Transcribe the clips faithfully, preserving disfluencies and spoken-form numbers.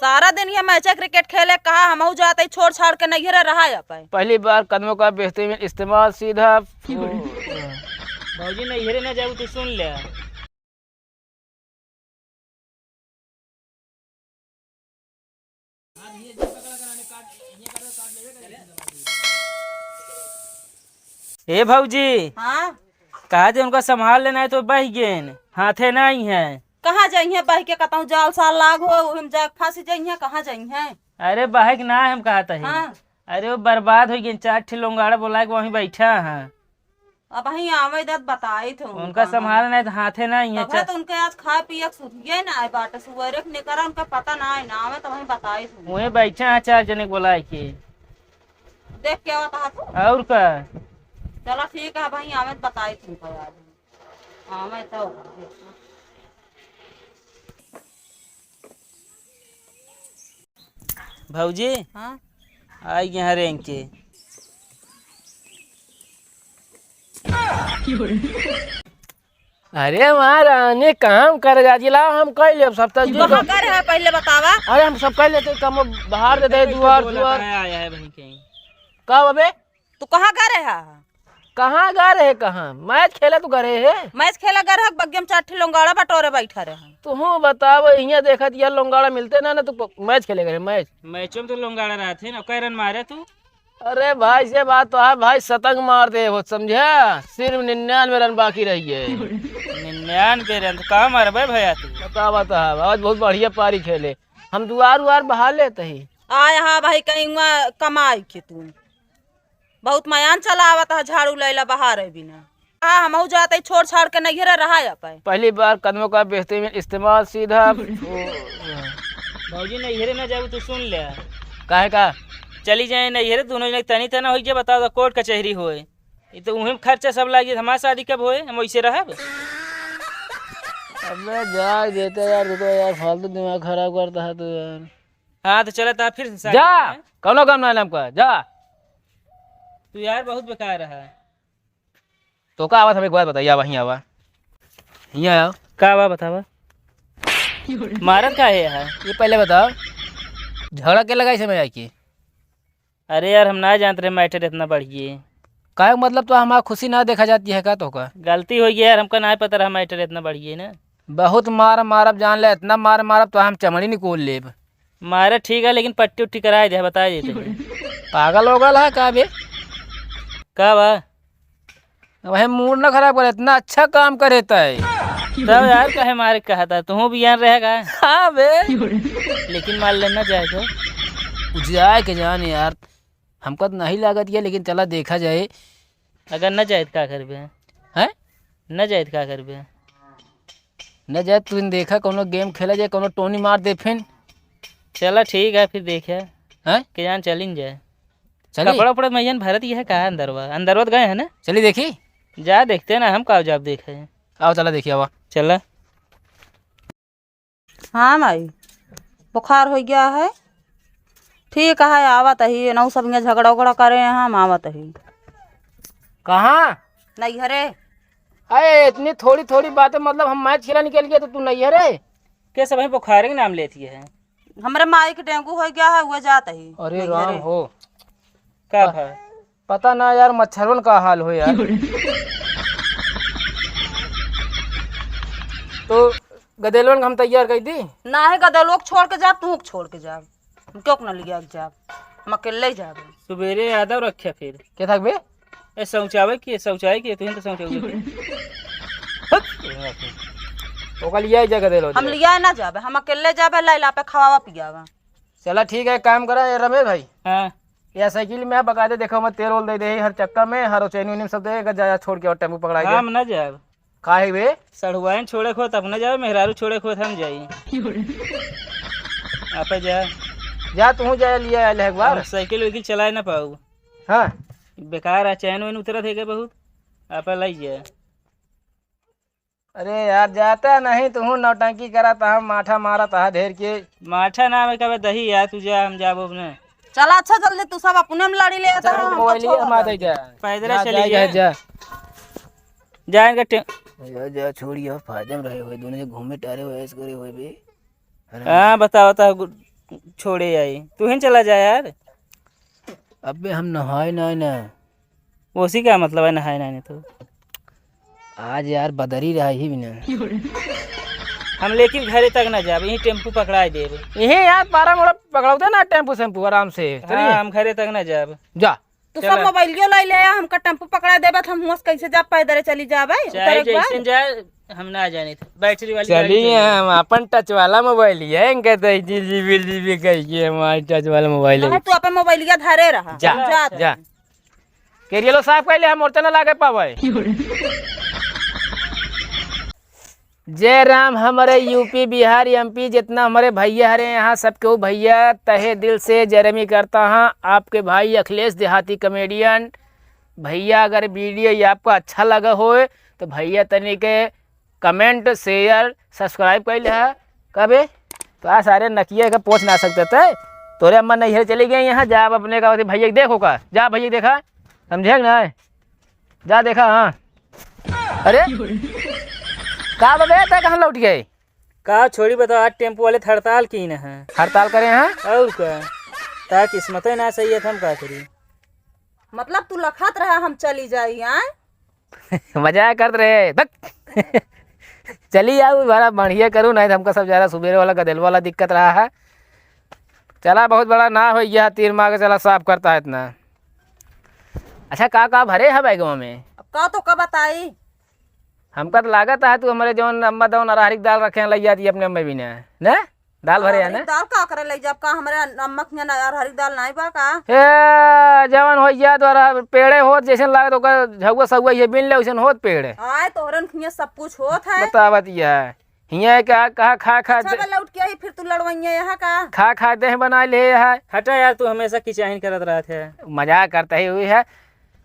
सारा दिन ये मैचे क्रिकेट खेले, कहा हमहू जाते, छोड़ छाड़ के नैहरे रहा अपन। पहली बार कदमों का बेहतरीन इस्तेमाल सीधा। भौजी, नैहरे ना जाऊ, तू सुन ले। ए भौजी, हाँ? कहा जे उनका संभाल लेना है तो बह गेन, हाथे नहीं है। कहाँ जाइहे बह के, कतहूँ जाल साल लाग हो, ओहिम जाए फंस जाइहे, कहाँ जाइहे? अरे बहक ना है, हम कहत है। हाँ। अरे वो बर्बाद हो गए, चार ठे लोंगाड़ा बोला के वहीं बैठा है। अब वहीं आवे दत बताई थे उनका उनका। संभाल नहीं तो हाथे नहीं है, तबे चल। तो उनके आज खाए पिए के सुधिए ना आए बाटे, सुबेरे के निकरा उनका पता ना है, ना आवे तो वहीं बताई थे। वहीं बैठा है चार जने बोला के। देख के आवत है तू। और का? चला ठीक है, वहीं आवे तो बताई थे उनका आज। आवे तो। भौजी, हाँ? आई यहाँ रेंग के। अरे वहाँ रानी काम कर जाती, लाओ हम कर लेब सब तक। कहाँ कर है पहले बतावा? अरे हम सब कर लेते, कम बाहर दे दे, दुआर बोला दुआर। कहाँ आया है बहन के? का बबे? तू कहाँ गा रहे हा? कहाँ गा रहे, कहाँ? मैच खेले तू गा रहे है? मैच खेला गा रहे, बग्गे में चार ठे लोंगाड़ा बटोरे बैठा रहे। तू बताव, हियाँ देखत यार लोंगाड़ा मिलते ना, ना तू प-, मैच खेले गा रहे, मैच। मैचों में तो लोंगाड़ा रहते हैं ना, कै रन मारे तू? अरे भाई, से बात तो है भाई, शतक मार दे हो, समझा? सिर्फ निन्यानवे रन बाकी रह गए। निन्यानवे रन तो कहाँ मारबे भैया तू? बता, बता, आज बहुत बढ़िया पारी खेले, हम दुआर उआर बहा लेते ही। आया हा भाई कहीं हुआ कमाई के तू। बहुत मयान चलावत है झाड़ू लैला बहारे बिना। हाँ, हमहू जाते छोड़ छाड़ के नैहरे रहा अपन। पहली बार कदमों का बेहतरीन इस्तेमाल सीधा। भौजी नैहरे ना जाऊ, तू सुन ले। काहे का? चली जाए नैहरे, दोनों जने तनी तना होई जे, बताओ तो कोर्ट कचहरी होए। ये तो उहें खर्चा सब लागी, हमार शादी कब होए, हम वैसे रहब? अबे जा देते यार, तू तो यार फालतू दिमाग खराब करता है तू यार। हाँ, तो चला, ता फिर से शादी जा, में। कौनो काम ना है हमका, जा। तू यार बहुत बेकार है। तो का आवा, हम एक बात बताइए, आवा, हियाँ आवा, हियाँ आओ। का आवा, बतावा। मारत का है यार? ये पहले बताओ, झगड़ा के लगाई से मैं आके? अरे यार, हम ना जानत रहे मैटर इतना बढ़ गए। काहे मतलब, तो हमार खुशी ना देखा जाती है का तोहका? गलती हो गई यार, हमका ना पता रहा मैटर इतना बढ़ गए ना। बहुत मार मारब जान ले, इतना मार मारब तो हम चमड़ी निकोल लेब। मारे ठीक है, लेकिन पट्टी उट्टी कराए दे, बताए देते हैं। पागल हो गल है का बे? का बा? वही मूड ना खराब करे, इतना अच्छा काम करे तय। तब यार काहे मारे कहा था, तू भी यार रहेगा। हाँ बे। लेकिन मान लेना जाए तो। जाए के जान यार, हमका तो नहीं लागत ये, लेकिन चला देखा जाए। अगर न जाए तो का करबे? हैं? न जाए तो का करबे? न जाए, तू देखा, कौनो गेम खेला जाए, कौनो टोनी मार दे फिन। चला ठीक है, फिर देखे। हैं? के जान चलिन जाए। चली? कपड़ा उपड़ा मैयन भरत ये है का अंदरवा? अंदरवा तो गए हैं ना? चली देखी? जा देखते ना, हम का जाब देखे। आओ चला देखी, आवा। चला। हाँ माई, बुखार हो गया है। ठीक है, आवत ही, नौ सब यहाँ झगड़ा उगड़ा करे हैं, हम आवत ही। कहाँ? नैहरे। अरे इतनी थोड़ी थोड़ी बातें, मतलब हम मैच खेला निकल गया तो तू नैहरे? के सब है बुखार के नाम लेती है? हमरे माई के डेंगू हो गया है, वो जात ही अरे नैहरे। राम हो। का प-, भा? पता ना यार, मच्छरवन का हाल हो यार। तो गदेलवन का हम तैयार कर दी। ना है, गदेलवा के छोड़ के जाब, तू के छोड़ के जाब, हम क्यों ना लिया के जाब, हम अकेले ही जाब। सुबेरे यादव रखे फिर। के थक बे? ए, शौचावे के, शौचावे के, तुहिन तो शौचावे के। ओका लिया ही जा गदेलवा हम दे। लिया ना जाबे, हम अकेले जाबे, लैला पे खवावा पियावा। चला ठीक है, एक काम करा, ए रमेश भाई। हाँ। या साइकिल में बकायदे देखो, मैं तेल ओल दे दे, हर चक्का में, हर चैनी उनी में सब दे, अगर जा, जा छोड़ के और टेम्पू पकड़ा के। हम ना जाब। काहे बे? सढ़ुआइन छोड़े खोत अपने जाओ, मेहरारू छोड़े खोत हम जाई। आपे जा। जा, तू जा, लिया आयल है एक बार। हम साइकिल वाइकिल चलाए ना पाऊ। हाँ। बेकार है, चैन वैन उतरत है के बहुत। आपे लाई जा। अरे यार, जाता नहीं, तू नौटंकी करा, तो हम माठा मारा, तहा ढेर के। माठा ना में कबे दही यार, तू जा, हम जाबो अपने। चला अच्छा, जल्दी तू सब अपने में लड़ी ले, चल, तो हम तो मोबाइल छोड़ हमारे देंगे। जा। पैदल जा, चली जा, जा। जा। जा इनका टे- जा, जा, छोड़िए, फायदे में रहे हुए, दोनों जने घूमे टहरे हुए, ऐसे करे हुए भी। अरे हाँ, बताओ, बताओ, गु-, छोड़े आई, तू ही चला जा यार। अबे हम नहाए ना ना। उसी का मतलब है नहाए ना नहीं तो। आज यार बदरी रहा ही बिना। हम लेकिन घरे तक ना जाब, यहीं टेम्पू पकड़ाए देब। यहीं यार पारा मोड़ा पकड़ाते ना टेम्पू सेम्पू आराम से। हाँ, चलिए। हम घरे तक ना जाब। जा। तू चला। सब मोबाइलियो लाई ले आ, हमका टेम्पू पकड़ा देबा त हम हुआं से कैसे जा, पैदल चली जाबे, चाहे उतरे के बाद। जैसन जाए, हम ना जाने थे। बैटरी वाली गाड़ी चलिए, चली। हम अपन टच वाला मोबाइल है, इनके तो जी जी बिल जी बिल कहिए, हमारे टच वाला मोबाइल है। नहीं, तू अपन मोबाइलिया धरे रहा। जा, जा तू। जा। केरियलो साफ कर ले, हम मोर्चा ना लागे पावे। जय राम, हमारे यूपी, बिहार, एमपी, जितना हमारे भैया हरे यहाँ, सबके वो भैया तहे दिल से जय राम करता हाँ। आपके भाई अखिलेश देहाती कॉमेडियन। भैया, अगर वीडियो ये आपको अच्छा लगा होए, तो भैया तनी के comment, share, subscribe कर लिहा। कबे तो आ सारे नकिया के पहुँच ना सकते थे। तोरे अम्मा नैहर चली गई यहाँ, जा अब अपने का भैया के देखो का, जा भैया के देखा, समझे कि नहीं? जा देखा, हाँ। अरे का बबे, तै कहाँ लौट गए? का छोड़ी बताओ, आज टेम्पो वाले हड़ताल की न है। हड़ताल करे हैं? और का, ता किस्मत ही ना सही है, हम का करी। मतलब तू लखत रहा हम चली जाई, आय? मजाक करत रहे, धक। चली आओ, बड़ा बढ़िया करू, नहीं तो हमका सब ज्यादा सुबेरे वाला गदेल वाला दिक्कत रहा है। चला, बहुत बड़ा ना हो, यह तीर मार के चला, साफ करता है इतना। अच्छा, का का भरे है बैगवा में? अब का तो का बताई? हमका तो लागत है तू हमारे जौन अम्मा दौन अरहरी के दाल रखे हैं, लइया दी अपने अम्मा भी ने, ने? दाल भरे है अरहरी ना? दाल का करे लइ जाब का? हमरे अम्मा के यहाँ अरहरी दाल नाई बा का? ए, जवन होइया द्वारा पेड़े होत, जैसन लागत ओकर झउआ सउआ ये बिन ले, वैसन होत पेड़े। आय, तोहरन के यहाँ सब कुछ होत है। बतावत ये है। हियाँ का, कहा खा, खा अच्छा दे। बा, लौट के आई, फिर तू लड़वइया यहाँ का? खा, खा देह बनाए ले है। हटा यार, तू हमेशा किचाइन करत रहत है। मजाक करता ही हुई है।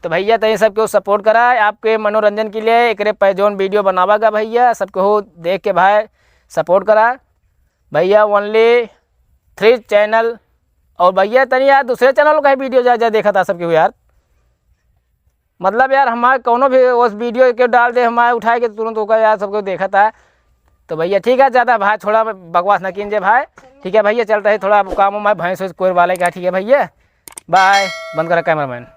तो भैया, तनी सबके support करा, आपके मनोरंजन के लिए एकरे पे जौन video बनावा गा भैया, सबके हो देख के भाई support करा। भैया, only three channel। और भैया, तनी यार, दूसरे channel का video जा, जा देखा था सबके हो यार। मतलब यार, हमारे कौनो भी उस video के डाल दे, हमारे उठाए के तुरंत ओकर यार सबके देखा था। तो भैया, ठीक है, ज्यादा भाई, थोड़ा बकवास ना कीजिए भाई। ठीक है भैया, चलता है, थोड़ा काम वाम है, भैंस वैंस कोयर वाले का। ठीक है भैया, bye। बंद करा cameraman।